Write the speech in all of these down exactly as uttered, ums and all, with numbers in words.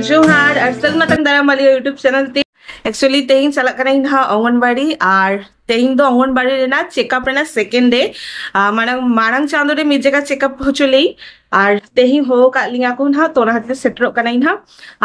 ᱡᱚᱦᱟᱨ ᱟᱨ ᱥᱟᱹᱜᱩᱱ ᱟᱛᱟᱝ ᱫᱟᱨᱟᱢ ᱟᱞᱮᱭᱟᱜ YouTube ᱪᱮᱱᱮᱞ ᱛᱮ᱾ ᱮᱠᱪᱩᱭᱮᱞᱤ ᱛᱮᱦᱮᱧ ᱪᱟᱞᱟᱜ ᱠᱟᱹᱱᱟᱹᱧ ᱱᱟᱦᱟᱜ ᱚᱝᱜᱚᱱᱵᱟᱲᱤ, ᱟᱨ ᱛᱮᱦᱮᱧ ᱫᱚ ᱚᱝᱜᱚᱱᱵᱟᱲᱤ ᱨᱮᱱᱟᱜ ᱪᱮᱠᱟᱯ ᱨᱮᱱᱟᱜ ᱥᱮᱠᱮᱱᱰ ᱰᱮ᱾ ᱢᱟᱲᱟᱝ ᱢᱟᱲᱟᱝ ᱪᱟᱸᱫᱳ ᱨᱮ ᱢᱤᱫ ᱡᱟᱭᱜᱟ ᱪᱮᱠᱟᱯ ᱦᱚᱪᱚ ᱞᱮᱭ, ᱟᱨ ᱛᱮᱦᱮᱧ ᱦᱚᱦᱚ ᱠᱟᱜ ᱞᱤᱧᱟ ᱠᱚ ᱱᱟᱦᱟᱜ, ᱛᱚ ᱚᱱᱟ ᱠᱷᱟᱹᱛᱤᱨ ᱥᱮᱴᱮᱨᱚᱜ ᱠᱟᱹᱱᱟᱹᱧ ᱱᱟᱦᱟᱜ᱾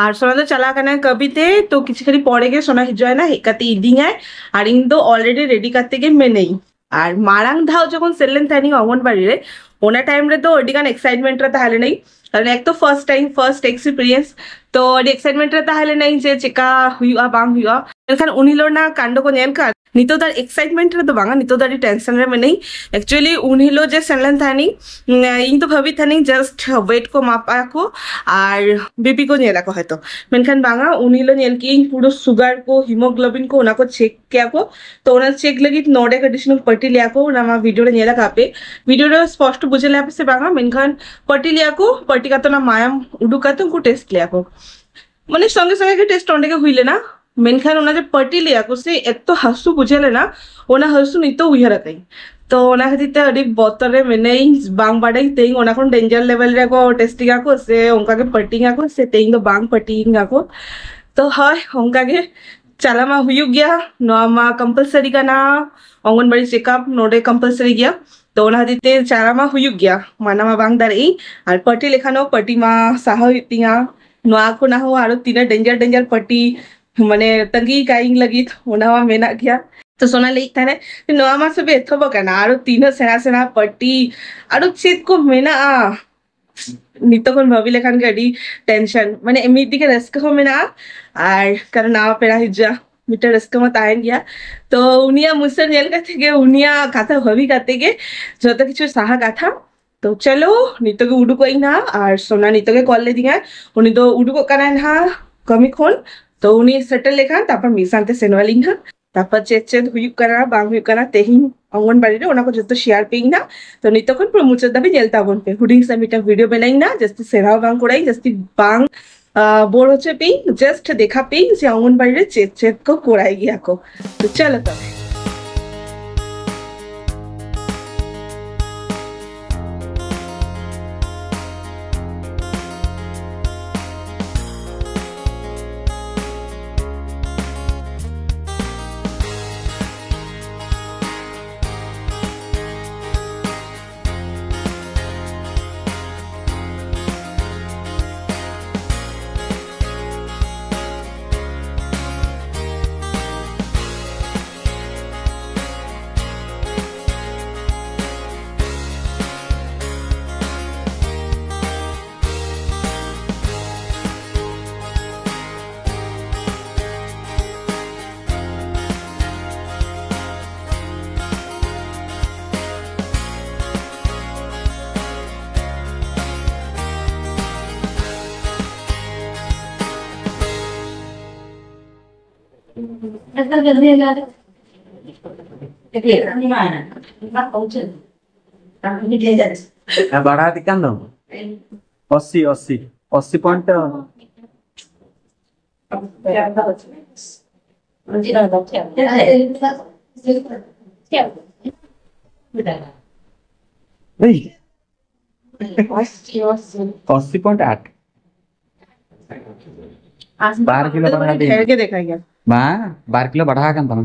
ᱟᱨ ᱥᱳᱱᱟ ᱫᱚ ᱪᱟᱞᱟᱣ ᱠᱟᱱᱟᱭ ᱠᱟᱹᱵᱤ ᱛᱮ, ᱛᱚ ᱠᱤᱪᱷᱩ ᱜᱷᱟᱹᱲᱤᱡ ᱯᱚᱨᱮ ᱜᱮ ᱥᱳᱱᱟ ᱦᱤᱡᱩᱜ ᱟᱭ ᱱᱟᱦᱟᱜ, ᱦᱮᱡ ᱠᱟᱛᱮ ᱤᱫᱤᱧᱟᱭ᱾ ᱟᱨ ᱤᱧ ᱫᱚ ᱚᱞᱨᱮᱰᱤ ᱨᱮᱰᱤ ᱠᱟᱛᱮ ᱜᱮ ᱢᱮᱱᱟᱹᱧ᱾ ᱟᱨ ᱢᱟᱲᱟᱝ ᱫᱷᱟᱣ ᱡᱚᱠᱷᱚᱱ ᱥᱮᱱ ᱞᱮᱱ ᱛᱟᱦᱮᱱᱤᱧ ᱚᱝᱜᱚᱱᱵᱟᱲᱤ ᱨᱮ, ᱚᱱᱟ ᱴᱟᱭᱤᱢ ᱨᱮᱫᱚ ᱟᱹᱰᱤ ᱜᱟᱱ ᱮᱠᱥᱟᱭᱤᱴᱢᱮᱱᱴ ᱨᱮ ᱛᱟᱦᱮᱸ ᱞᱮᱱᱟᱹᱧ, ᱠᱟᱨᱚᱱ ᱮᱠ ᱛᱚ ᱯᱷᱟᱨᱥᱴ ᱴᱟᱭᱤᱢ, ᱯᱷᱟᱨᱥᱴ ᱮᱠᱥᱯᱤᱨᱤᱭᱮᱱᱥ, ᱛᱚ ᱟᱹᱰᱤ ᱮᱠᱥᱟᱭᱤᱴᱢᱮᱱᱴ ᱨᱮ ᱛᱟᱦᱮᱸ ᱞᱮᱱᱟᱹᱧ ᱡᱮ ᱪᱮᱠᱟ ᱦᱩᱭᱩᱜᱼᱟ ᱵᱟᱝ ᱦᱩᱭᱩᱜᱼᱟ᱾ ᱢᱮᱱᱠᱷᱟᱱ ᱩᱱ ᱦᱤᱞᱳᱜ ᱨᱮᱱᱟᱜ ᱠᱟᱱᱰ ᱠᱚ ᱧᱮᱞ ᱠᱟᱜ, ᱱᱤᱛᱚᱜ ᱫᱚ ᱟᱨ ᱮᱠᱥᱟᱭᱤᱴᱢᱮᱱᱴ ᱨᱮᱫᱚ ᱵᱟᱝᱟ, ᱱᱤᱛᱚᱜ ᱫᱚ ᱟᱹᱰᱤ ᱴᱮᱱᱥᱚᱱ ᱨᱮ ᱢᱮᱱᱟᱹᱧ᱾ ᱮᱠᱪᱩᱭᱮᱞᱤ ᱩᱱ ᱦᱤᱞᱳᱜ ᱡᱮ ᱥᱮᱱ ᱞᱮᱱ ᱛᱟᱦᱮᱱᱤᱧ, ᱤᱧ ᱫᱚ ᱵᱷᱟᱹᱵᱤ ᱛᱟᱦᱮᱱᱤᱧ ᱡᱟᱥᱴ ᱣᱮᱴ ᱠᱚ ᱢᱟᱯ ᱟᱠᱚ ᱟᱨ ᱵᱤᱯᱤ ᱠᱚ ᱧᱮᱞ ᱟᱠᱚ ᱦᱚᱭᱛᱚ, ᱢᱮᱱᱠᱷᱟᱱ ᱵᱟᱝᱟ, ᱩᱱ ᱦᱤᱞᱳᱜ ᱧᱮᱞ ᱠᱮᱜᱼᱟᱹᱧ ᱯᱩᱨᱟᱹ ᱥᱩᱜᱟᱨ ᱠᱚ, ᱦᱤᱢᱳᱜᱞᱳᱵᱤᱱ ᱠᱚ, ᱚᱱᱟ ᱠᱚ ᱪᱮᱠ ᱠᱮᱜᱼᱟ ᱠᱚ᱾ ᱛᱚ ᱚᱱᱟ ᱪᱮᱠ ᱞᱟᱹᱜᱤᱫ ᱱᱚᱰᱮ ᱠᱟᱹᱴᱤᱡ ᱪᱩᱞᱩᱝ ᱯᱟᱹᱴᱤ ᱞᱮᱜᱼᱟ ᱠᱚ, ᱚᱱᱟ ᱢᱟ ᱵᱷᱤᱰᱤᱭᱳ ᱨᱮ ᱧᱮᱞ ᱟᱠᱟᱫ ᱯᱮ᱾ ᱵᱷᱤᱰᱤᱭᱳ ᱨᱮ ᱥᱯᱚᱥᱴᱚ ᱵᱩᱡᱷᱟᱹᱣ ᱞᱮᱜᱼᱟ ᱯᱮ ᱥᱮ ᱵᱟᱝᱟ, ᱢᱮᱱᱠᱷᱟᱱ ᱯᱟᱹᱴᱤ ᱞᱮᱜᱼᱟ ᱠᱚ, ᱯᱟᱹᱴᱤ ᱠᱟᱛᱮ ᱚᱱᱟ ᱢᱟᱭᱟᱢ ᱩᱰᱩᱠ ᱠᱟᱛᱮ ᱩᱱᱠᱩ ᱴᱮᱥᱴ ᱞᱮᱜᱼᱟ ᱠᱚ᱾ ᱢᱟᱱᱮ ᱥᱚᱸᱜᱮ ᱥᱚᱸᱜᱮ ᱜᱮ ᱴᱮᱥᱴ ᱚᱸᱰᱮ ᱜᱮ ᱦᱩᱭ ᱞᱮᱱᱟ, ᱢᱮᱱᱠᱷᱟᱱ ᱚᱱᱟ ᱡᱮ ᱯᱟᱹᱴᱤ ᱞᱮᱜᱼᱟ ᱠᱚ ᱥᱮ, ᱮᱛᱚ ᱦᱟᱹᱥᱩ ᱵᱩᱡᱷᱟᱹᱣ ᱞᱮᱱᱟ, ᱚᱱᱟ ᱦᱟᱹᱥᱩ ᱱᱤᱛᱚᱜ ᱩᱭᱦᱟᱹᱨ ᱟᱠᱟᱹᱧ᱾ ᱛᱚ ᱚᱱᱟ ᱠᱷᱟᱹᱛᱤᱨ ᱛᱮ ᱟᱹᱰᱤ ᱵᱚᱛᱚᱨ ᱨᱮ ᱢᱮᱱᱟᱹᱧ, ᱵᱟᱝ ᱵᱟᱰᱟᱭ ᱛᱮᱦᱮᱧ ᱚᱱᱟ ᱠᱷᱚᱱ ᱰᱮᱧᱡᱟᱨ ᱞᱮᱵᱮᱞ ᱨᱮᱠᱚ ᱴᱮᱥᱴᱤᱝ ᱟᱠᱚ ᱥᱮ ᱚᱱᱠᱟ ᱜᱮ ᱯᱟᱹᱴᱤᱝ ᱟᱠᱚ ᱥᱮ ᱛᱮᱦᱮᱧ ᱫᱚ ᱵᱟᱝ ᱯᱟᱹᱴᱤᱝ ᱟᱠᱚ᱾ ᱛᱚ ᱦᱳᱭ, ᱚᱱᱠᱟ ᱜᱮ ᱪᱟᱞᱟᱣ ᱢᱟ ᱦᱩᱭᱩᱜ ᱜᱮᱭᱟ, ᱱᱚᱣᱟ ᱢᱟ ᱠᱚᱢᱯᱟᱞᱥᱟᱨᱤ ᱠᱟᱱᱟ, ᱚᱝᱜᱚᱱᱵᱟᱲᱤ ᱪᱮᱠᱟᱯ ᱱᱚᱰᱮ ᱠᱚᱢᱯᱟᱞᱥᱟᱨᱤ ᱜᱮᱭᱟ᱾ ᱛᱚ ᱚᱱᱟ ᱠᱷᱟᱹᱛᱤᱨ ᱛᱮ ᱪᱟᱞᱟᱣ ᱢᱟ ᱦᱩᱭᱩᱜ ᱜᱮᱭᱟ, ᱢᱟᱱᱟ ᱢᱟ ᱵᱟᱝ ᱫᱟᱲᱮᱭᱟᱜ ᱟᱹᱧ᱾ ᱟᱨ ᱯᱟᱹᱴᱤ ᱞᱮᱠᱷᱟᱱ ᱦᱚᱸ ᱯᱟᱹᱴᱤ ᱢᱟ ᱥᱟᱦᱟ ᱦᱩᱭᱩᱜ ᱛᱤᱧᱟ, ᱱᱚᱣᱟ ᱠᱷᱚᱱᱟᱜ ᱦᱚᱸ ᱟᱨᱚ ᱛᱤᱱᱟᱹᱜ ᱰᱮᱧᱡᱟᱨ ᱰᱮᱧᱡᱟᱨ ᱯᱟᱹᱴᱤ ᱢᱟᱱᱮ ᱛᱟᱺᱜᱤ ᱠᱟᱜ ᱤᱧ ᱞᱟᱹᱜᱤᱫ, ᱚᱱᱟ ᱢᱟ ᱢᱮᱱᱟᱜ ᱜᱮᱭᱟ᱾ ᱛᱚ ᱥᱳᱱᱟ ᱞᱟᱹᱭᱮᱫ ᱛᱟᱦᱮᱱᱟᱭ, ᱱᱚᱣᱟ ᱢᱟ ᱥᱚᱵᱮ ᱮᱛᱚᱦᱚᱵ ᱟᱠᱟᱱᱟ, ᱟᱨᱚ ᱛᱤᱱᱟᱹᱜ ᱥᱮᱬᱟ ᱥᱮᱬᱟ ᱯᱟᱹᱴᱤ, ᱟᱨᱚ ᱪᱮᱫ ᱠᱚ ᱢᱮᱱᱟᱜᱼᱟ᱾ ᱱᱤᱛᱚᱜ ᱠᱷᱚᱱ ᱵᱷᱟᱹᱵᱤ ᱞᱮᱠᱷᱟᱱ ᱜᱮ ᱟᱹᱰᱤ ᱴᱮᱱᱥᱚᱱ, ᱢᱟᱱᱮ ᱢᱤᱫ ᱫᱤᱠᱮ ᱨᱟᱹᱥᱠᱟᱹ ᱦᱚᱸ ᱢᱮᱱᱟᱜᱼᱟ, ᱟᱨ ᱠᱟᱨᱚᱱ ᱱᱟᱣᱟ ᱯᱮᱲᱟ ᱦᱤᱡᱩᱜᱼᱟ, ᱢᱤᱫᱴᱮᱱ ᱨᱟᱹᱥᱠᱟᱹ ᱢᱟ ᱛᱟᱦᱮᱱ ᱜᱮᱭᱟ᱾ ᱛᱚ ᱩᱱᱤᱭᱟᱜ ᱢᱩᱪᱟᱹᱫ ᱧᱮᱞ ᱠᱟᱛᱮ ᱜᱮ, ᱩᱱᱤᱭᱟᱜ ᱠᱟᱛᱷᱟ ᱵᱷᱟᱹᱵᱤ ᱠᱟᱛᱮ ᱜᱮ ᱡᱚᱛᱚ ᱠᱤᱪᱷᱩ ᱥᱟᱦᱟ ᱠᱟᱛᱷᱟ᱾ ᱛᱚ ᱪᱚᱞᱚ, ᱱᱤᱛᱚᱜ ᱜᱮ ᱩᱰᱩᱠᱚᱜ ᱤᱧ ᱱᱟᱦᱟᱜ, ᱟᱨ ᱥᱳᱱᱟ ᱱᱤᱛᱚᱜ ᱜᱮ ᱠᱚᱞ ᱞᱮᱫᱤᱧᱟᱭ, ᱩᱱᱤ ᱫᱚ ᱩᱰᱩᱠᱚᱜ ᱠᱟᱱᱟᱭ ᱱᱟᱦᱟᱜ ᱠᱟᱹᱢᱤ ᱠᱷᱚᱱ᱾ ᱛᱚ ᱩᱱᱤ ᱥᱮᱴᱮᱨ ᱞᱮᱠᱷᱟᱱ ᱛᱟᱨᱯᱚᱨ ᱢᱤᱫ ᱥᱟᱶᱛᱮ ᱥᱮᱱᱚᱜ ᱟᱹᱞᱤᱧ ᱱᱟᱦᱟᱜ᱾ ᱛᱟᱨᱯᱚᱨ ᱪᱮᱫ ᱪᱮᱫ ᱦᱩᱭᱩᱜ ᱠᱟᱱᱟ ᱵᱟᱝ ᱦᱩᱭᱩᱜ ᱠᱟᱱᱟ ᱛᱮᱦᱮᱧ ᱚᱝᱜᱚᱱᱵᱟᱲᱤ ᱨᱮ, ᱚᱱᱟ ᱠᱚ ᱡᱚᱛᱚ ᱥᱮᱭᱟᱨ ᱯᱮ ᱤᱧ ᱱᱟᱦᱟᱜ᱾ ᱛᱚ ᱱᱤᱛᱚᱜ ᱠᱷᱚᱱ ᱯᱩᱨᱟᱹ ᱢᱩᱪᱟᱹᱫ ᱫᱷᱟᱹᱵᱤᱡ ᱧᱮᱞ ᱛᱟᱵᱚᱱ ᱯᱮ᱾ ᱦᱩᱰᱤᱧ ᱥᱮ ᱢᱤᱫᱴᱟᱝ ᱵᱷᱤᱰᱤᱭᱳ ᱵᱮᱱᱟᱣ ᱤᱧ ᱱᱟᱦᱟᱜ, ᱡᱟᱹᱥᱛᱤ ᱥᱮᱬᱟ ᱦᱚᱸ ᱵᱟᱝ ᱠᱚᱨᱟᱣ ᱤᱧ, ᱡᱟᱹᱥᱛᱤ ᱵᱟᱝ ᱵᱳᱨ ᱦᱚᱪᱚ ᱯᱮ ᱤᱧ, ᱡᱟᱥᱴ ᱫᱮᱠᱷᱟ ᱯᱮ ᱤᱧ ᱡᱮ ᱚᱝᱜᱚᱱᱵᱟᱲᱤ ᱨᱮ ᱪᱮᱫ ᱪᱮᱫ ᱠᱚ ᱠᱚᱨᱟᱭ ᱜᱮᱭᱟ ᱠᱚ᱾ ᱛᱚ ᱪᱚᱞᱚ ᱛᱚᱵᱮ᱾ ᱦᱮᱸ, ᱵᱟᱲᱦᱟᱣ ᱤᱫᱤᱜ ᱠᱟᱱ ᱫᱚ᱾ ᱚᱥᱤ, ᱚᱥᱤ, ᱚᱥᱤ ᱯᱚᱭᱮᱱᱴ᱾ ᱮᱭ, ᱚᱥᱤ ᱯᱚᱭᱮᱱᱴ ᱟᱴ᱾ ᱵᱟᱨ ᱠᱤᱞᱳ ᱵᱟᱲᱦᱟᱣ ᱤᱫᱤ᱾ ᱰᱷᱮᱨ ᱜᱮ ᱫᱮᱠᱷᱟᱭ ᱜᱮᱭᱟ᱾ ᱵᱟᱝ, ᱵᱟᱨ ᱠᱤᱞᱳ ᱵᱟᱲᱦᱟᱣ ᱟᱠᱟᱱ ᱛᱟᱢᱟ᱾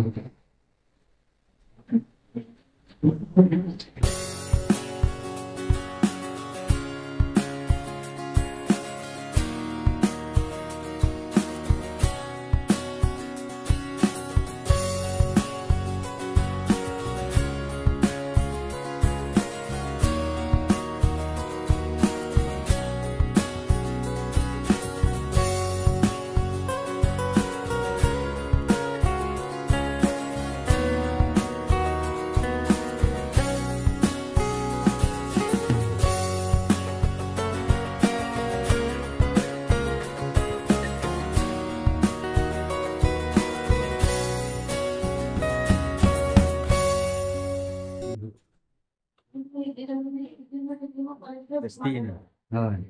ᱡᱟᱹᱥᱛᱤᱭᱮᱱᱟ᱾ ᱦᱳᱭ᱾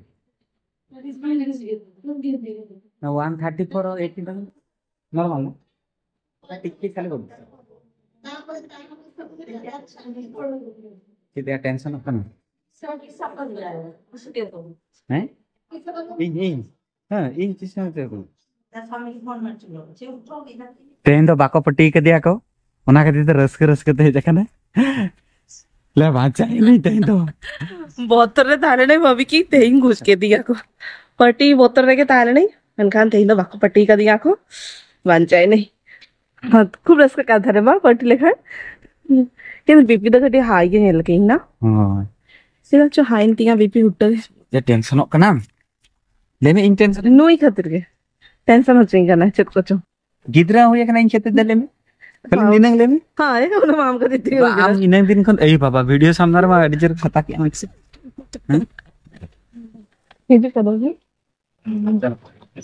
ᱱᱚᱣᱟ ᱚᱣᱟᱱ ᱛᱷᱟᱨᱴᱤ ᱯᱷᱳᱨ ᱟᱨ ᱮᱭᱤᱴᱴᱤ ᱫᱚ ᱱᱚᱨᱢᱟᱞ ᱱᱟ? ᱴᱤᱠ ᱴᱤᱠ ᱠᱷᱟᱹᱞᱤ ᱵᱚᱞ᱾ ᱪᱮᱫ ᱭᱟ ᱴᱮᱱᱥᱚᱱᱚᱜ ᱠᱟᱱᱟ? ᱦᱮᱸ? ᱤᱧ, ᱤᱧ? ᱦᱮᱸ, ᱤᱧ ᱪᱮᱥᱴᱟ ᱦᱚᱪᱚ ᱠᱚᱣᱟ᱾ ᱛᱮᱦᱮᱧ ᱫᱚ ᱵᱟᱠᱚ ᱯᱟᱹᱴᱤ ᱠᱟᱫᱮᱭᱟ ᱠᱚ, ᱚᱱᱟ ᱠᱷᱟᱹᱛᱤᱨ ᱛᱮ ᱨᱟᱹᱥᱠᱟᱹ ᱨᱟᱹᱥᱠᱟᱹ ᱛᱮ ᱦᱮᱡ ᱟᱠᱟᱱᱟ᱾ ᱞᱮ ᱵᱟᱧᱪᱟᱣ ᱮᱱᱟᱹᱧ ᱛᱮᱦᱮᱧ ᱫᱚ᱾ ᱵᱚᱛᱚᱨ ᱨᱮ ᱛᱟᱦᱮᱸ ᱞᱮᱱᱟᱹᱧ, ᱵᱷᱟᱵᱤ ᱠᱤ ᱛᱮᱦᱮᱧ ᱜᱷᱩᱥ ᱠᱮᱫᱮᱭᱟ ᱠᱚ᱾ ᱯᱟᱹᱴᱤ ᱵᱚᱛᱚᱨ ᱨᱮᱜᱮ ᱛᱟᱦᱮᱸ ᱞᱮᱱᱟᱹᱧ, ᱢᱮᱱᱠᱷᱟᱱ ᱛᱮᱦᱮᱧ ᱫᱚ ᱵᱟᱠᱚ ᱯᱟᱹᱴᱤ ᱠᱟᱫᱤᱧᱟ ᱠᱚ, ᱵᱟᱧᱪᱟᱣ ᱮᱱᱟᱹᱧ᱾ ᱠᱷᱩᱵ ᱨᱟᱹᱥᱠᱟᱹ ᱠᱟᱱ ᱛᱟᱦᱮᱸ ᱵᱟᱝ ᱯᱟᱹᱴᱤ ᱞᱮᱠᱷᱟᱱ, ᱠᱤᱱᱛᱩ ᱵᱤᱯᱤ ᱫᱚ ᱠᱟᱹᱴᱤᱡ ᱦᱟᱭ ᱜᱮ ᱧᱮᱞ ᱠᱤᱧ ᱱᱟ᱾ ᱦᱳᱭ᱾ ᱪᱮᱫᱟᱜ ᱪᱚ ᱦᱟᱭ ᱮᱱ ᱛᱤᱧᱟ ᱵᱤᱯᱤ ᱦᱩᱴᱟᱹ ᱜᱮ᱾ ᱡᱮ ᱴᱮᱱᱥᱚᱱᱚᱜ ᱠᱟᱱᱟᱢ, ᱞᱟᱹᱭ ᱢᱮ, ᱤᱧ ᱴᱮᱱᱥᱚᱱ᱾ ᱱᱩᱭ ᱠᱷᱟᱹᱛᱤᱨ ᱜᱮ ᱴᱮᱱᱥᱚᱱ ᱦᱚᱪᱚᱧ ᱠᱟᱱᱟ ᱪᱮᱫ ᱠᱚᱪᱚ᱾ ᱜᱤᱫᱽᱨᱟᱹ ᱦᱩᱭ ᱟᱠᱟᱱᱟ ᱤᱧ ᱠᱷᱟᱹᱛᱤᱨ ᱛᱮ, ᱞᱟᱹᱭ ᱢᱮ᱾ ᱠᱷᱟᱹᱞᱤ ᱦᱳᱭ᱾ ᱱᱤᱱᱟᱹᱝ ᱞᱟᱹᱭ ᱢᱮ᱾ ᱦᱳᱭ, ᱚᱱᱟ ᱢᱟ ᱟᱢ ᱠᱷᱟᱹᱛᱤᱨ ᱛᱮᱜᱮ ᱵᱟ, ᱦᱩᱭ ᱠᱟᱱᱟ᱾ ᱟᱢ ᱤᱱᱟᱹᱝ ᱫᱤᱱ ᱠᱷᱚᱱ, ᱮᱭ ᱵᱟᱵᱟ, ᱵᱷᱤᱰᱤᱭᱳ ᱥᱟᱢᱱᱟ ᱨᱮᱢᱟ ᱟᱹᱰᱤ ᱡᱳᱨ ᱠᱷᱟᱛᱟ ᱠᱮᱜ ᱟᱢ ᱥᱮ? ᱦᱮᱸ? ᱦᱤᱡᱩᱜ ᱠᱟᱱᱟ ᱦᱮᱸ?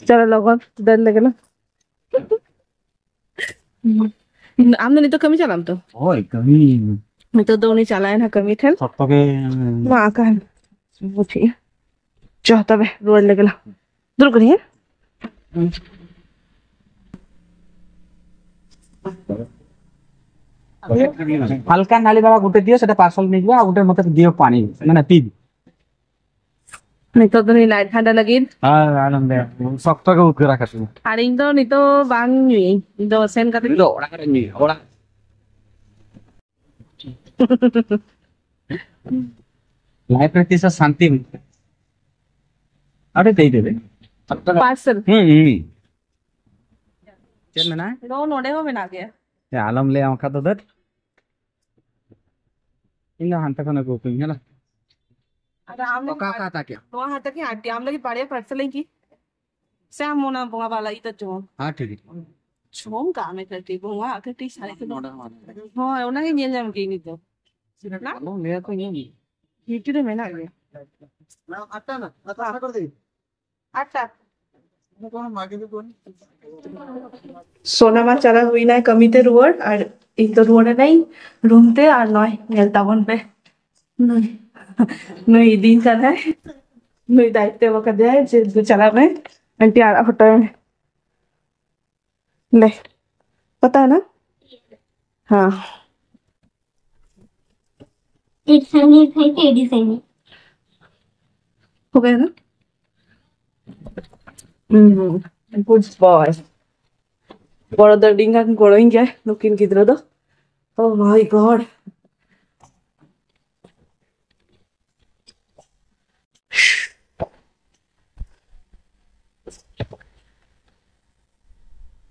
ᱪᱚᱞᱚ ᱞᱚᱜᱚᱱ ᱫᱟᱹᱲ ᱞᱮᱜᱮ ᱞᱮ᱾ ᱟᱢ ᱫᱚ ᱱᱤᱛᱚᱜ ᱠᱟᱹᱢᱤ ᱪᱟᱞᱟᱜ ᱟᱢ ᱛᱚ? ᱦᱳᱭ, ᱠᱟᱹᱢᱤ᱾ ᱱᱤᱛᱚᱜ ᱫᱚ ᱩᱱᱤ ᱪᱟᱞᱟᱣ ᱮᱱᱟ ᱠᱟᱹᱢᱤ ᱴᱷᱮᱱ᱾ ᱥᱚᱠᱛᱚ ᱜᱮ᱾ ᱢᱟ ᱟᱠᱟᱱ᱾ ᱵᱩᱡᱷᱟᱹᱜᱼᱟ᱾ ᱪᱚ ᱛᱚᱵᱮ, ᱨᱩᱣᱟᱹᱲ ᱞᱮᱜᱮ ᱞᱟᱝ᱾ ᱫᱩᱲᱩᱵ ᱠᱟᱹᱱᱟᱹᱧ, ᱦᱮᱸ? ᱦᱟᱞᱠᱟ ᱱᱟᱹᱞᱤ ᱵᱟᱲᱟ ᱜᱩᱴᱮ ᱫᱤᱭᱳ, ᱥᱮᱴᱟ ᱯᱟᱨᱥᱚᱞ ᱱᱤᱡᱩᱜᱼᱟ, ᱜᱩᱴᱮ ᱢᱚᱛᱚ ᱫᱤᱭᱳ ᱯᱟᱱᱤ, ᱢᱟᱱᱮ ᱯᱤ᱾ ᱱᱤᱛᱚᱜ ᱫᱚ ᱱᱩᱭ ᱞᱟᱡ ᱴᱷᱟᱱᱰᱟ ᱞᱟᱹᱜᱤᱫ᱾ ᱦᱮᱸ, ᱟᱞᱚᱢ ᱞᱟᱹᱭᱟ, ᱥᱚᱠᱛᱚ ᱜᱮ ᱩᱫᱽᱜᱟᱹᱨ ᱟᱠᱟᱫᱤᱧᱟ᱾ ᱟᱨ ᱤᱧ ᱫᱚ ᱱᱤᱛᱚᱜ ᱵᱟᱝ ᱧᱩᱭᱟᱹᱧ, ᱤᱧ ᱫᱚ ᱥᱮᱱ ᱠᱟᱛᱮ ᱤᱧ ᱫᱚ ᱚᱲᱟᱜ ᱨᱮ ᱧᱩᱭᱟ, ᱚᱲᱟᱜ᱾ ᱞᱟᱭᱤᱯᱷ ᱨᱮ ᱛᱤᱥ ᱦᱚᱸ ᱥᱟᱱᱛᱤ ᱵᱟᱹᱱᱩᱜᱼᱟ᱾ ᱟᱹᱰᱤ ᱛᱮᱭ ᱫᱮᱫᱮ᱾ ᱯᱟᱨᱥᱮᱞ᱾ ᱦᱩᱸ, ᱦᱩᱸ᱾ ᱪᱮᱫ ᱢᱮᱱᱟᱜᱼᱟ? ᱱᱚ-, ᱱᱚᱰᱮ ᱦᱚᱸ ᱢᱮᱱᱟᱜ ᱜᱮᱭᱟ᱾ ᱮ, ᱟᱞᱚᱢ ᱞᱟᱹᱭᱟ ᱚᱱᱠᱟ ᱫᱚ ᱫᱟᱹᱫ᱾ ᱤᱧ ᱫᱚ ᱦᱟᱱᱛᱮ ᱠᱷᱚᱱ ᱟᱹᱜᱩ ᱠᱟᱹᱧ, ᱦᱮᱸ᱾ ᱟᱫᱚ ᱟᱢ ᱞᱟᱹᱜᱤᱫ ᱚᱠᱟ, ᱚᱠᱟ ᱦᱟᱛᱟ ᱠᱮᱫ? ᱱᱚᱣᱟ ᱦᱟᱛᱟ ᱠᱮᱫ, ᱟᱨ ᱟᱢ ᱞᱟᱹᱜᱤᱫ ᱵᱟᱨᱭᱟ ᱯᱟᱨᱥᱮᱞ ᱤᱧ ᱠᱤ? ᱥᱮ ᱟᱢ ᱚᱱᱟ ᱵᱚᱸᱜᱟ ᱵᱟᱞᱟ ᱤᱛᱟᱹ ᱡᱚᱢ? ᱦᱮᱸ, ᱴᱷᱤᱠ ᱜᱮᱭᱟ᱾ ᱡᱚᱢ ᱠᱟᱜ ᱢᱮ ᱠᱟᱹᱴᱤᱡ, ᱵᱚᱸᱜᱟ ᱠᱟᱹᱴᱤᱡ ᱥᱟᱨᱮᱡ ᱠᱚᱫᱚ᱾ ᱱᱚᱰᱮ ᱦᱚᱸ ᱢᱮᱱᱟᱜ ᱜᱮᱭᱟ᱾ ᱦᱳᱭ, ᱚᱱᱟᱜᱮ ᱧᱮᱞ ᱧᱟᱢ ᱠᱮᱫ ᱱᱤᱛ ᱫᱚ᱾ ᱟᱞᱚᱢ ᱞᱟᱹᱭᱟ ᱛᱚ, ᱧᱮᱞ ᱢᱮ᱾ ᱵᱷᱤᱛᱤᱨ ᱨᱮ ᱢᱮᱱᱟᱜ ᱜᱮᱭᱟ᱾ ᱟᱴᱴᱟ ᱱᱟ, ᱟᱴᱴᱟ ᱥᱟᱲᱮ ᱠᱚ ᱫᱤᱱ᱾ ᱟᱴᱴᱟ᱾ ᱥᱳᱱᱟ ᱢᱟ ᱪᱟᱞᱟᱣ ᱦᱩᱭᱱᱟᱭ ᱠᱟᱹᱢᱤ ᱛᱮ ᱨᱩᱣᱟᱹᱲ, ᱟᱨ ᱤᱧ ᱫᱚ ᱨᱩᱣᱟᱹᱲ ᱮᱱᱟᱹᱧ ᱨᱩᱢ ᱛᱮ᱾ ᱟᱨ ᱱᱚᱜᱼᱚᱭ ᱧᱮᱞ ᱛᱟᱵᱚᱱ ᱯᱮ, ᱱᱩᱭ, ᱱᱩᱭ ᱤᱫᱤᱧ ᱠᱟᱱᱟᱭ, ᱱᱩᱭ ᱫᱟᱭᱤᱛᱛᱚ ᱮᱢ ᱠᱟᱫᱮᱭᱟᱭ ᱡᱮ, "ᱫᱩ ᱪᱟᱞᱟᱜ ᱢᱮ, ᱟᱱᱴᱤ ᱟᱲᱟᱜ ᱦᱚᱴᱚ ᱢᱮ᱾" ᱞᱮ, ᱯᱟᱛᱟ ᱱᱟ? ᱦᱮᱸ᱾ ᱮᱰᱤ ᱥᱟᱺᱜᱤᱧ ᱠᱷᱟᱡ ᱛᱮ ᱮᱰᱤ ᱥᱟᱺᱜᱤᱧ᱾ ᱦᱳᱭ ᱱᱟ? ᱦᱩᱸ, ᱜᱩᱰ ᱵᱚᱭ᱾ ᱜᱚᱲᱚ ᱫᱚ ᱟᱹᱰᱤ ᱜᱟᱱ ᱜᱚᱲᱚᱧ ᱜᱮᱭᱟ ᱱᱩᱠᱤᱱ ᱜᱤᱫᱽᱨᱟᱹ ᱫᱚ᱾ Oh my God.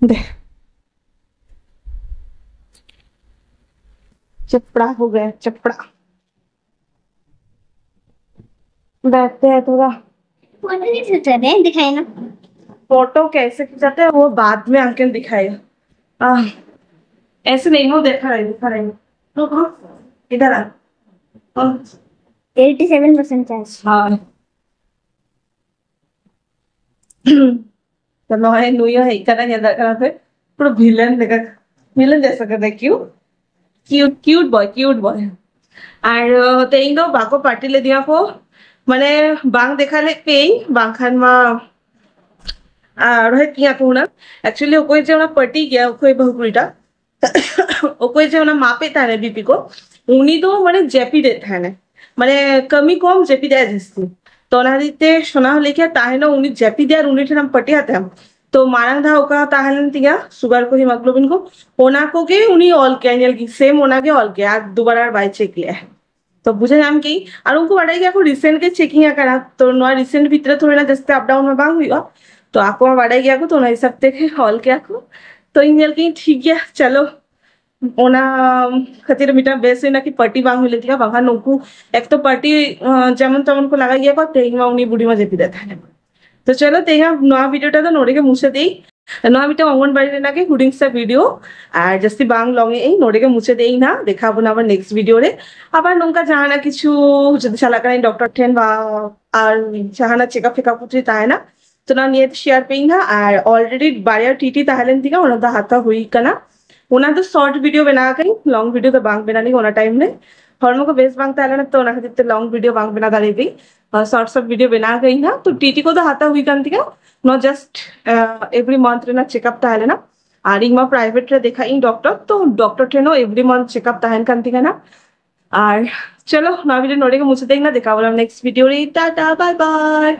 दे। चपड़ा हो गया, चपड़ा। बैठते हैं थोड़ा। फोटो कैसे खींचाते हैं? दिखाए ना। फोटो कैसे खींचाते हैं, वो बाद में अंकल दिखाएगा। आ, ऐसे नहीं, वो दिखा रहे, दिखा रहे। रुको, इधर आ। हाँ। Eighty seven percent charge. हाँ। ᱛᱚ ᱱᱚᱜᱼᱚᱭ ᱱᱩᱭ ᱦᱚᱸ ᱦᱮᱡ ᱠᱟᱱᱟ, ᱧᱮᱞ ᱫᱟᱲᱮᱭᱟᱜ ᱠᱟᱱᱟ ᱯᱮ, ᱯᱩᱨᱟᱹ ᱵᱷᱤᱞᱮᱱ ᱞᱮᱠᱟ᱾ ᱢᱤᱞᱚᱱ ᱡᱮᱥᱟ ᱠᱟᱨ ᱨᱮ ᱠᱤᱭᱩ ᱠᱤᱭᱩᱴ ᱠᱤᱭᱩᱴ ᱵᱚᱭ ᱠᱤᱭᱩᱴ ᱵᱚᱭ᱾ ᱟᱨ ᱛᱮᱦᱮᱧ ᱫᱚ ᱵᱟᱠᱚ ᱯᱟᱨᱴᱤ ᱞᱮᱫᱤᱧᱟ ᱠᱚ, ᱢᱟᱱᱮ ᱵᱟᱝ ᱫᱮᱠᱷᱟ ᱞᱮᱫ ᱯᱮᱭᱟᱹᱧ, ᱵᱟᱝᱠᱷᱟᱱ ᱢᱟ ᱟᱨ ᱨᱚᱦᱮᱫ ᱛᱤᱧᱟ ᱠᱚ ᱦᱩᱱᱟᱹᱝ᱾ ᱮᱠᱪᱩᱭᱮᱞᱤ ᱚᱠᱚᱭ ᱡᱮ ᱚᱱᱟ ᱯᱟᱨᱴᱤ ᱜᱮᱭᱟ, ᱚᱠᱚᱭ ᱵᱟᱹᱦᱩ ᱠᱩᱲᱤᱴᱟ, ᱚᱠᱚᱭ ᱡᱮ ᱚᱱᱟ ᱢᱟᱯᱮᱫ ᱛᱟᱦᱮᱱᱟᱭ ᱵᱤᱯᱤ ᱠᱚ, ᱩᱱᱤ ᱫᱚ ᱢᱟᱱᱮ ᱡᱟᱹᱯᱤᱫᱮᱫ ᱛᱟᱦᱮᱱᱟᱭ, ᱢᱟᱱᱮ ᱠᱟᱹᱢᱤ ᱠᱚᱢ, ᱡᱟᱹᱯᱤᱫᱟᱭ ᱡᱟᱹᱥᱛᱤ᱾ ᱛᱚ ᱚᱱᱟ ᱦᱚᱛᱮᱡ ᱛᱮ ᱥᱳᱱᱟ ᱦᱚᱸ ᱞᱟᱹᱭ ᱠᱮᱫᱟ, ᱛᱟᱦᱮᱱᱟ ᱩᱱᱤ ᱡᱟᱹᱯᱤᱫᱟᱭ ᱟᱨ ᱩᱱᱤ ᱴᱷᱮᱱᱮᱢ ᱯᱟᱹᱴᱤ ᱦᱟᱛᱟᱭᱟᱢ᱾ ᱛᱚ ᱢᱟᱲᱟᱝ ᱫᱷᱟᱣ ᱚᱠᱟ ᱛᱟᱦᱮᱸ ᱞᱮᱱ ᱛᱤᱧᱟ ᱥᱩᱜᱟᱨ ᱠᱚ, ᱦᱤᱢᱳᱜᱞᱳᱵᱤᱱ ᱠᱚ, ᱚᱱᱟ ᱠᱚᱜᱮ ᱩᱱᱤ ᱚᱞ ᱠᱮᱜᱼᱟᱭ, ᱧᱮᱞ ᱠᱤᱱ ᱥᱮᱢ ᱚᱱᱟᱜᱮ ᱚᱞ ᱠᱮᱜᱼᱟᱭ, ᱟᱨ ᱫᱩᱵᱟᱨᱟ ᱟᱨ ᱵᱟᱭ ᱪᱮᱠ ᱞᱮᱜᱼᱟ᱾ ᱛᱚ ᱵᱩᱡᱷᱟᱹᱣ ᱧᱟᱢ ᱠᱮᱜᱼᱟᱹᱧ, ᱟᱨ ᱩᱱᱠᱩ ᱵᱟᱰᱟᱭ ᱜᱮᱭᱟ ᱠᱚ ᱨᱤᱥᱮᱱᱴ ᱜᱮ ᱪᱮᱠᱤᱝ ᱟᱠᱟᱱᱟ, ᱛᱚ ᱱᱚᱣᱟ ᱨᱤᱥᱮᱱᱴ ᱵᱷᱤᱛᱨᱤ ᱛᱷᱚᱲᱟ ᱡᱟᱹᱥᱛᱤ ᱟᱯ ᱰᱟᱣᱩᱱ ᱢᱟ ᱵᱟᱝ ᱦᱩᱭᱩᱜᱼᱟ᱾ ᱛᱚ ᱟᱠᱚ ᱢᱟ ᱵᱟᱰᱟᱭ ᱜᱮᱭᱟ ᱠᱚ, ᱛᱚ ᱚᱱᱟ ᱦᱤᱥᱟᱹᱵ ᱛᱮᱜᱮ ᱚᱞ ᱠᱮᱜᱼᱟ ᱠᱚ᱾ ᱛᱚ ᱤᱧ ᱧᱮᱞ ᱠᱮᱜᱼᱟᱹᱧ ᱴᱷᱤᱠ ᱜᱮᱭᱟ, ᱪᱚᱞᱚ, ᱚᱱᱟ ᱠᱷᱟᱹᱛᱤᱨ ᱢᱤᱫᱴᱟᱝ ᱵᱮᱥ ᱦᱩᱭᱱᱟ ᱠᱤ ᱯᱟᱨᱴᱤ ᱵᱟᱝ ᱦᱩᱭ ᱞᱮᱱ ᱛᱤᱧᱟ, ᱵᱟᱝᱠᱷᱟᱱ ᱱᱩᱠᱩ ᱮᱠ ᱛᱚ ᱯᱟᱨᱴᱤ ᱡᱮᱢᱚᱱ ᱛᱮᱢᱚᱱ ᱠᱚ ᱞᱟᱜᱟᱭ ᱜᱮᱭᱟ ᱠᱚ, ᱛᱮᱦᱮᱧ ᱢᱟ ᱩᱱᱤ ᱵᱩᱰᱤ ᱢᱟ ᱡᱟᱹᱯᱤᱫᱮᱫ ᱛᱟᱦᱮᱱᱟ᱾ ᱛᱚ ᱪᱚᱞᱚ, ᱛᱮᱦᱮᱧᱟᱜ ᱱᱚᱣᱟ ᱵᱷᱤᱰᱤᱭᱳ ᱴᱟ ᱫᱚ ᱱᱚᱰᱮ ᱜᱮ ᱢᱩᱪᱟᱹᱫ ᱮᱭ᱾ ᱱᱚᱣᱟ ᱢᱤᱫᱴᱟᱝ ᱚᱝᱜᱚᱱᱵᱟᱲᱤ ᱨᱮᱱᱟᱜ ᱜᱮ ᱦᱩᱰᱤᱧ ᱥᱟ ᱵᱷᱤᱰᱤᱭᱳ, ᱟᱨ ᱡᱟᱹᱥᱛᱤ ᱵᱟᱝ ᱞᱚᱝ ᱮᱜ ᱟᱹᱧ, ᱱᱚᱰᱮ ᱜᱮ ᱢᱩᱪᱟᱹᱫ ᱮᱜ ᱟᱹᱧ ᱱᱟᱦᱟᱜ᱾ ᱫᱮᱠᱷᱟᱣ ᱵᱚᱱᱟ ᱟᱵᱟᱨ ᱱᱮᱠᱥᱴ ᱵᱷᱤᱰᱤᱭᱳ ᱨᱮ᱾ ᱟᱵᱟᱨ ᱱᱚᱝᱠᱟ ᱡᱟᱦᱟᱱᱟᱜ ᱠᱤᱪᱷᱩ ᱡᱩᱫᱤ ᱪᱟᱞᱟᱜ ᱠᱟᱱᱟᱧ ᱰᱚᱠᱴᱚᱨ ᱴᱷᱮᱱ ᱵᱟ ᱟᱨ ᱡᱟᱦᱟᱱᱟᱜ ᱪᱮᱠᱟᱯ ᱯᱷᱮᱠᱟᱯ ᱠᱚ ᱡᱩᱫᱤ ᱛᱟᱦᱮᱱᱟ, ᱛᱚ ᱚᱱᱟ ᱱᱤᱭᱮ ᱛᱮ ᱥᱮᱭᱟᱨ ᱯᱮ ᱤᱧ ᱦᱟᱸᱜ᱾ ᱟᱨ ᱚᱞᱨᱮᱰᱤ ᱵᱟᱨᱭᱟ ᱴᱤᱴᱤ ᱛᱟᱦᱮᱸ ᱞᱮᱱ ᱛᱤᱧᱟ, ᱚᱱᱟ ᱫᱚ ᱦᱟᱛᱟᱣ ᱦᱩᱭ ᱠᱟᱱᱟ᱾ ᱚᱱᱟ ᱫᱚ ᱥᱚᱨᱴ ᱵᱷᱤᱰᱤᱭᱳ ᱵᱮᱱᱟᱣ ᱠᱟᱹᱧ, ᱞᱚᱝ ᱵᱷᱤᱰᱤᱭᱳ ᱫᱚ ᱵᱟᱝ ᱵᱮᱱᱟᱣ ᱞᱤᱧ ᱚᱱᱟ ᱴᱟᱭᱤᱢ ᱨᱮ, ᱦᱚᱲᱢᱚ ᱠᱚ ᱵᱮᱥ ᱵᱟᱝ ᱛᱟᱦᱮᱸ ᱞᱮᱱᱟ, ᱛᱚ ᱚᱱᱟ ᱠᱷᱟᱹᱛᱤᱨ ᱛᱮ ᱞᱚᱝ ᱵᱷᱤᱰᱤᱭᱳ ᱵᱟᱝ ᱵᱮᱱᱟᱣ ᱫᱟᱲᱮᱭᱟᱫᱟᱹᱧ᱾ ᱥᱚᱨᱴ ᱥᱚᱨᱴ ᱵᱷᱤᱰᱤᱭᱳ ᱵᱮᱱᱟᱣ ᱠᱟᱹᱧ ᱦᱟᱸᱜ᱾ ᱛᱚ ᱴᱤᱴᱤ ᱠᱚᱫᱚ ᱦᱟᱛᱟᱣ ᱦᱩᱭ ᱠᱟᱱ ᱛᱤᱧᱟ, ᱱᱚᱣᱟ ᱡᱟᱥᱴ ᱮᱵᱨᱤ ᱢᱟᱱᱛᱷ ᱨᱮᱱᱟᱜ ᱪᱮᱠᱟᱯ ᱛᱟᱦᱮᱸ ᱞᱮᱱᱟ᱾ ᱟᱨ ᱤᱧ ᱢᱟ ᱯᱨᱟᱭᱵᱷᱮᱴ ᱨᱮ ᱫᱮᱠᱷᱟᱜ ᱤᱧ ᱰᱚᱠᱴᱚᱨ, ᱛᱚ ᱰᱚᱠᱴᱚᱨ ᱴᱷᱮᱱ ᱦᱚᱸ ᱮᱵᱨᱤ ᱢᱟᱱᱛᱷ ᱪᱮᱠᱟᱯ ᱛᱟᱦᱮᱱ ᱠᱟᱱ ᱛᱤᱧ ᱠᱟᱱᱟ᱾ ᱟᱨ ᱪᱚᱞᱚ, ᱱᱚᱣᱟ ᱵᱷᱤᱰᱤᱭᱳ ᱱᱚᱰᱮ ᱜᱮ ᱢᱩᱪᱟᱹᱫ ᱮᱱᱟ᱾ ᱫᱮᱠᱷᱟ ᱵᱚᱱᱟ ᱱᱮᱠᱥᱴ ᱵᱷᱤᱰᱤᱭᱳ ᱨᱮ᱾ ᱴᱟᱴᱟ, ᱵᱟᱭ ᱵᱟᱭ᱾